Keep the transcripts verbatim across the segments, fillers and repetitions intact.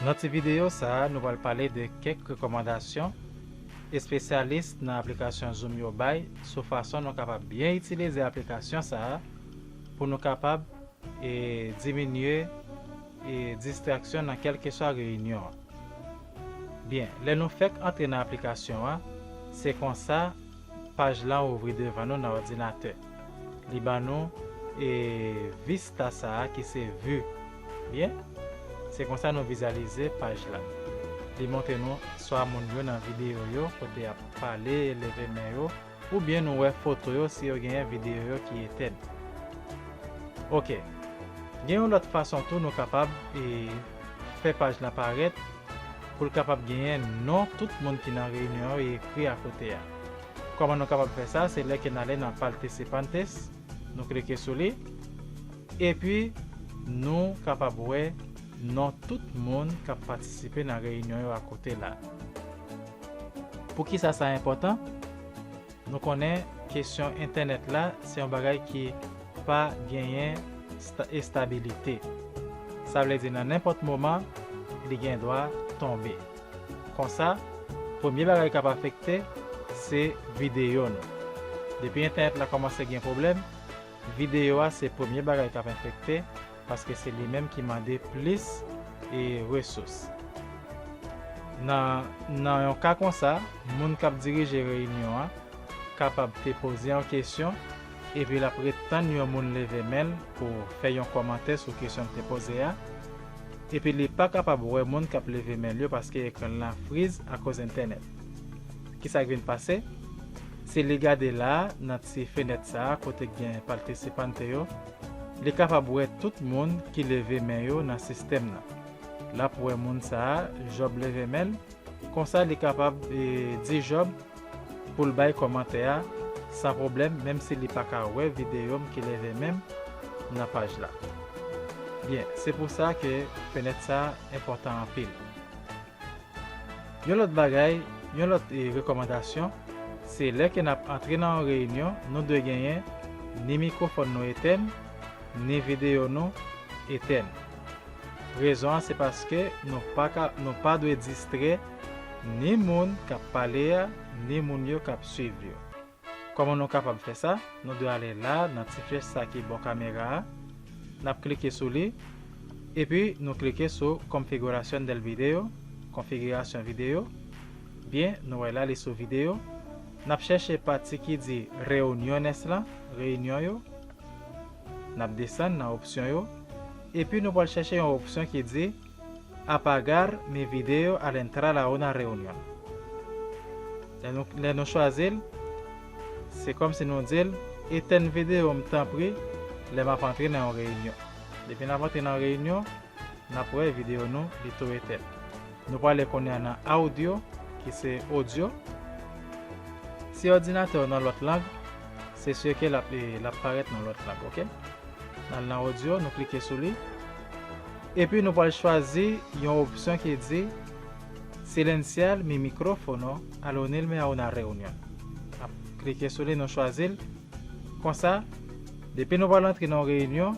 Nan ti videyo sa a, nou pral pale de kèk rekòmandasyon espesyalis nan aplikasyon Zoom yo bay sou fason nou kapab byen itilize aplikasyon sa a pou nou kapab e diminye e distraksyon nan kèlkeswa reyinyon an. Byen, lè nou fèk antre nan aplikasyon an, se konsa paj lan ouvri devan nou nan òdinatè. Li ban nou e vista sa a ki se vi. Byen, se konsa nou vizyalize paj la. Li montre nou swa moun yo nan videyo yo kote y ap pale, leve men yo, oubyen nou wè foto yo si yo genyen videyo yo ki etèn. Oke. Gen yon lòt fason tou nou kapab e fè paj lan parèt pou l kapab genyen non tout moun ki nan reyinyon yo e ekri akote a. Kòman nou kapab fè sa? Se lè ke n ale nan Participantes, nou klike sou li, epi nou kapab wè non tout moun k ap patisipe nan reyinyon yo akote la. Poukisa sa enpòtan? Nou konnen kesyon entènèt la se yon bagay ki pa genyen esta-, estabilite. Sa vle di nan nenpòt moman, li gen dwa tonbe. Konsa, premye bagay k ap afekte se videyo nou. Depi entènèt la kòmanse gen pwoblèm, videyo a se premye bagay k ap afekte, paske se li menm ki mande plis e resous. Nan, nan yon ka konsa, moun k ap dirije reyinyon an kapab te poze yon kesyon, epi l ap ret tann yon moun leve men l pou fè yon kòmantè sou kesyon l te poze a, epi li pa kapab wè moun k ap leve men l yo paske ekran l la friz akoz entènèt. Kisa k vin pase? Si li gade la a, nan ti fenèt sa a, kote k gen participante yo, li kapab wè tout moun ki leve men yo nan sistèm nan. L ap wè moun sa a, Job leve men l, konsa li kapab e, di Job pou l bay kòmantè a san pwoblèm, menm si li pa ka wè videyo m ki leve men m nan paj la. Byen, se pou sa ke fenèt sa a enpòtan anpil. Yon lòt bagay, yon lòt e, rekòmandasyon, se lè ke n ap antre nan yon reyinyon, nou dwe genyen ni mikwofòn nou etèn, ni videyo nou etèn. Rezon an se paske nou pa ka, nou pa dwe distrè ni moun k ap pale a, ni moun yo k ap swiv yo. Kòman nou kapab fè sa? Nou dwe ale la nan ti flèch sa ki bò kamera a. N ap klike sou li. Epi nou klike sou Configuración del video, konfigirasyon videyo. Byen, nou wè la li sou videyo. N ap chèche pati ki di reuniones lan, reyinyon yo. N ap desann nan opsyon yo. Epi nou pral chèche yon opsyon ki di apagar mi video al entrar a una reunión. Lè nou, lè nou chwazi l, se kòmsi nou di l, etèn videyo m tanpri lè m ap antre nan yon reyinyon. Depi n ap antre nan reyinyon, n ap wè videyo nou li tou etèn. Nou prale kounye a nan audio, ki se odyo. Si òdinatè w nan lòt lang, se si ke l ap, e, l ap parèt nan lòt lang, oke? N al nan odyo, nou klike sou li. Epi nou pral chwazi yon opsyon ki di silenciar mi micrófono al unirme a una reunión. N ap klike sou li, nou chwazi l. Konsa, depi nou pral antre nan yon reyinyon,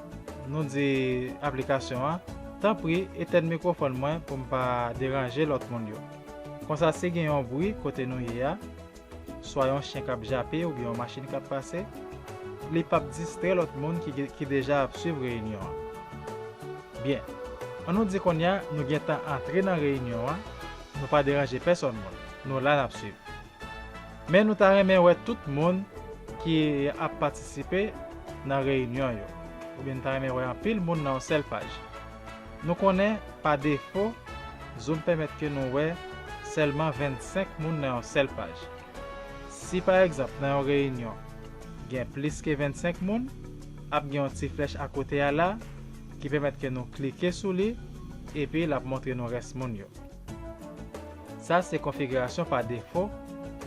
nou di aplikasyon an, tanpri, etèn mikwofòn mwen pou m pa deranje lòt moun yo. Konsa, si gen yon bri kote nou ye a, swa yon chen k ap jape oubyen yon machin k ap pase, li p ap distrè lòt moun ki, ki deja ap swiv reyinyon an. Byen, ann nou di kounye a nou gentan antre nan reyinyon an, nou pa deranje pèsòn moun, nou la n ap swiv. Men nou ta renmen wè tout moun ki ap patisipe nan reyinyon yo, oubyen nou ta renmen wè anpil moun nan yon sèl paj. Nou konnen, pa defo, Zoom pèmèt ke nou wè sèlman vennsenk moun nan yon sèl paj. Si pa egzanp nan yon reyinyon gen plis ke vennsenk moun, ap gen yon ti flèch akote a la ki pèmèt ke nou klike sou li, epi l ap montre nou rès moun yo. Sa se konfigirasyon pa defo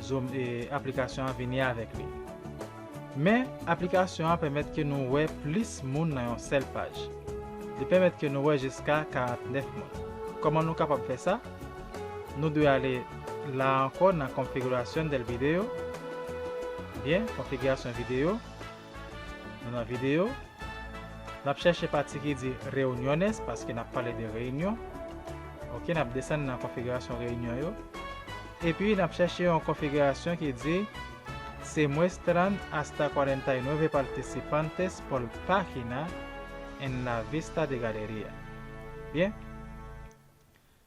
Zoom e aplikasyon an vini avèk li. Men, aplikasyon an pèmèt ke nou wè plis moun nan yon sèl paj. Li pèmèt ke nou wè jiska karantnèf moun. Kòman nou kapab fè sa? Nou dwe ale la ankò nan Configuración del video. Byen, konfigirasyon videyo. Nou nan videyo. N ap chèche pati ki di reuniones, paske n ap pale de reyinyon. Ok, n ap desann nan konfigirasyon reyinyon yo. Epi n ap chèche yon konfigirasyon ki di: Se muestran hasta cuarenta y nueve participantes por página en la vista de galería. Byen.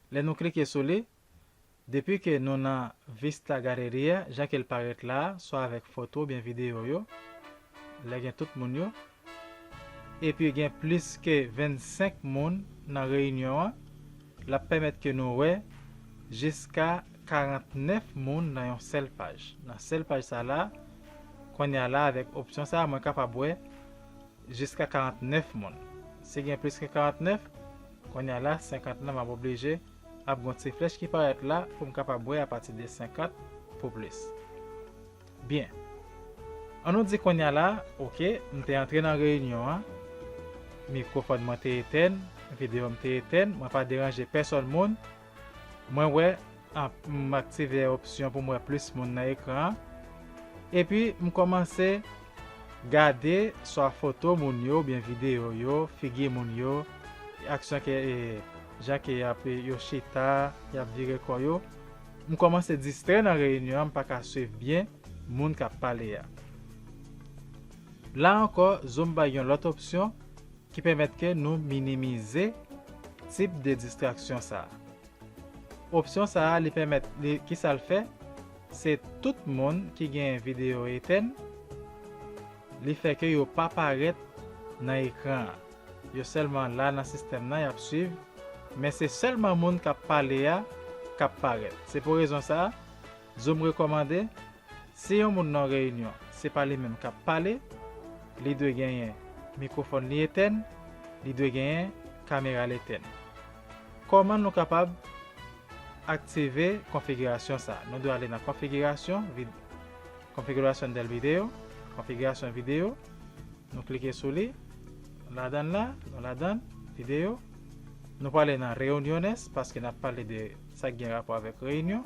Lè nou klike sou li, depi ke nou nan vista galería, jan ke l parèt la a, swa avèk foto oubyen videyo yo, lè gen tout moun yo, epi gen plis ke vennsenk moun nan reyinyon an, l ap pèmèt ke nou wè jiska karantnèf moun nan yon sèl paj. Nan sèl paj sa la, kounye a la, avèk opsyon sa a, mwen kapab wè jiska karantnèf moun. Si gen plis ke karantnèf, kounye a la, senkant lan, m ap oblije ap gen yon ti flèch ki parèt la pou m kapab wè apati de senkant pou plis. Byen. An nou di kounye a la, ok, m te antre nan reyinyon an, mikwofòn mwen te etèn, videyo m te etèn, mwen pa deranje pèsòn moun. Mwen wè, an, m aktive opsyon pou m wè plis moun nan ekran an. Epi, m kòmanse gade swa foto moun yo oubyen videyo yo, figi moun yo, aksyon ke, e, jan ke y ap, yo chita, y ap vire kò yo. M kòmanse distrè nan reyinyon an, m pa ka swiv byen moun k ap pale a. La ankò, zoom bay yon lòt opsyon ki pèmèt ke nou minimize tip de distraksyon sa a. Opsyon sa a, li pèmèt, li, kisa l fè? Se tout moun ki gen videyo etèn, li fè ke yo pa parèt nan ekran an. Yo sèlman la nan sistèm nan, y ap swiv, men se sèlman moun k ap pale a k ap parèt. Se pou rezon sa a, zoom rekòmande, si yon moun nan reyinyon, se pa li menm k ap pale, li dwe genyen mikwofòn li etèn, li dwe genyen kamera l etèn. Kòman nou kapab aktive konfigirasyon sa a? Nou dwe ale nan konfigirasyon, vid-, configuración del video, konfigirasyon videyo. Nou klike sou li, ladan l la, nou ladan l, videyo. Nou prale nan reuniones, paske n ap pale de sa k gen rapò avèk reyinyon.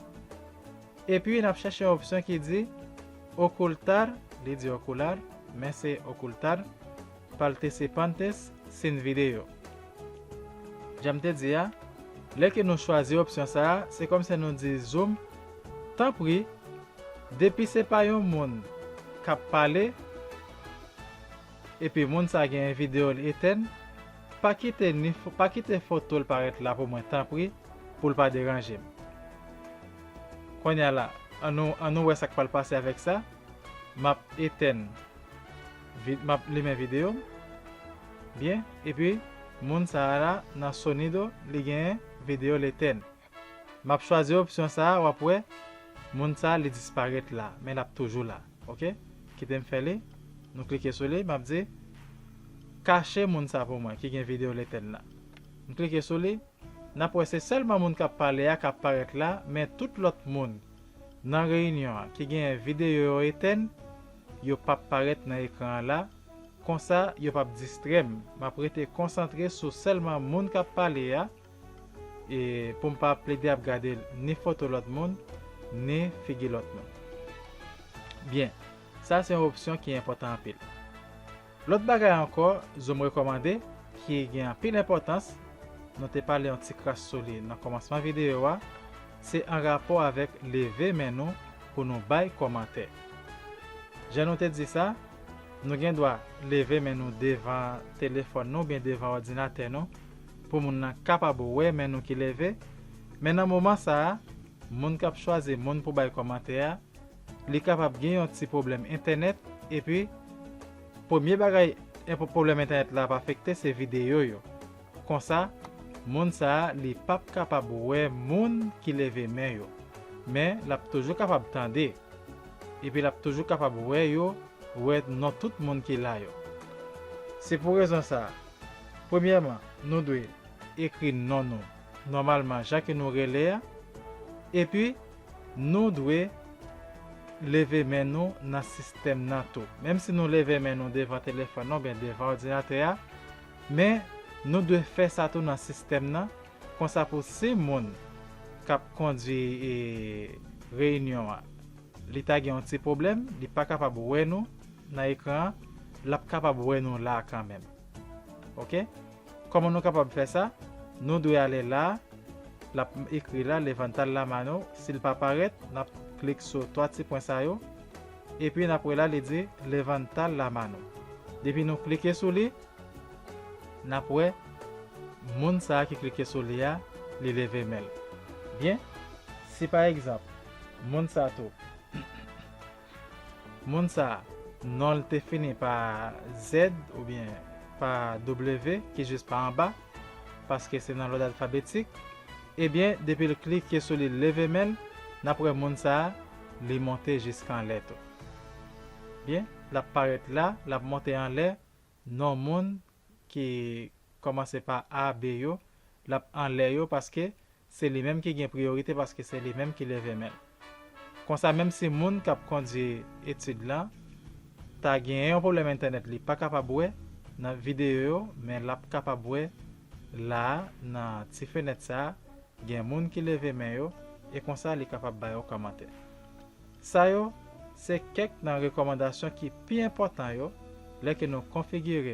Epi, n ap chèche yon opsyon ki di ocultar, li di ocultar, men se ocultar participantes sin video. Jan m te di a, lè ke nou chwazi opsyon sa a, se kòmsi nou di zoom, tanpri, depi se pa yon moun k ap pale, epi moun sa a gen videyo l etèn, pa kite ni fo-, pa kite foto l parèt la pou mwen, tanpri, pou l pa deranje m. Kounye a la, an nou, an nou wè sa k pral pase avèk sa. M ap etèn, vi-, m ap limen videyo m. Byen, epi moun sa a la, nan sonido, li genyen videyo l etèn. M ap chwazi opsyon sa a, w ap wè, moun sa a, li disparèt la, men l ap toujou la. Ok? Kite m fè li. Nou klike sou li, m ap di, kache moun sa pou mwen ki gen videyo l etèn la. M klike sou li, n ap wè se sèlman moun k ap pale a k ap parèt la, men tout lòt moun nan reyinyon an ki genyen videyo yo etèn, yo p ap parèt nan ekran an la. Konsa, yo p ap distrè m. M ap rete konsantre sou sèlman moun k ap pale a, e pou m pa plede ap gade ni foto lòt moun, ni figi lòt moun. Byen, sa se yon opsyon ki enpòtan anpil. Lòt bagay ankò, zoom rekòmande, ki gen anpil enpòtans, nou te pale yon ti kras sou li nan kòmansman videyo a, se an rapò avèk leve men nou pou nou bay kòmantè. Jan nou te di sa, nou gen dwa leve men nou devan telefòn nou oubyen devan òdinatè nou pou moun nan kapab wè men nou ki leve. Men nan moman sa a, moun k ap chwazi moun pou bay kòmantè a, li kapab gen yon ti pwoblèm entènèt, epi premye bagay, e, pwoblèm entènèt la ap afekte se videyo yo. Konsa, moun sa a, li p ap kapab wè moun ki leve men yo, men l ap toujou kapab tande, epi l ap toujou kapab wè yo, wè non tout moun ki la yo. Se pou rezon sa a, premyèman, nou dwe ekri non nou nòmalman, jan ke nou rele a, epi nou dwe leve men nou nan sistèm nan tou. Menm si nou leve men nou devan telefòn nan oubyen devan òdinatè a, men nou dwe fè sa tou nan sistèm nan, konsa pou si moun k ap kondui, e, reyinyon an, li ta gen yon ti pwoblèm, li pa kapab wè nou nan ekran an, l ap kapab wè nou la a kanmenm. Ok? Kòman nou kapab fè sa? Nou dwe ale la, l ap ekri la, levantar la mano. Si l pa parèt, n ap klik sou twa ti pwen sa yo. Epi n ap wè la, li di levantar la mano. Depi nou klike sou li, n ap wè moun sa a ki klike sou li a, li leve men l. Byen, si pa egzanp, moun sa tou, moun sa a, non l te fini pa Z oubyen pa W, ki jis pa anba, paske se nan lòd alfabetik, ebyen, depi l klike sou li, l leve men l, n ap wè moun sa a, li monte jiska anlè tou. Byen, l ap parèt la, l ap monte anlè, non moun ki kòmanse pa A, B yo, l ap anlè yo, paske se li menm ki gen priyorite, paske se li menm ki leve men l. Konsa, menm si moun k ap kondui etid lan ta genyen yon pwoblèm entènèt, li pa kapab wè nan videyo yo, men l ap kapab wè la a, nan ti fenèt sa a, gen moun ki leve men yo, e konsa li kapab ba yo kòmantè. Sa yo se kèk nan rekòmandasyon ki pi enpòtan yo lè ke nou konfigire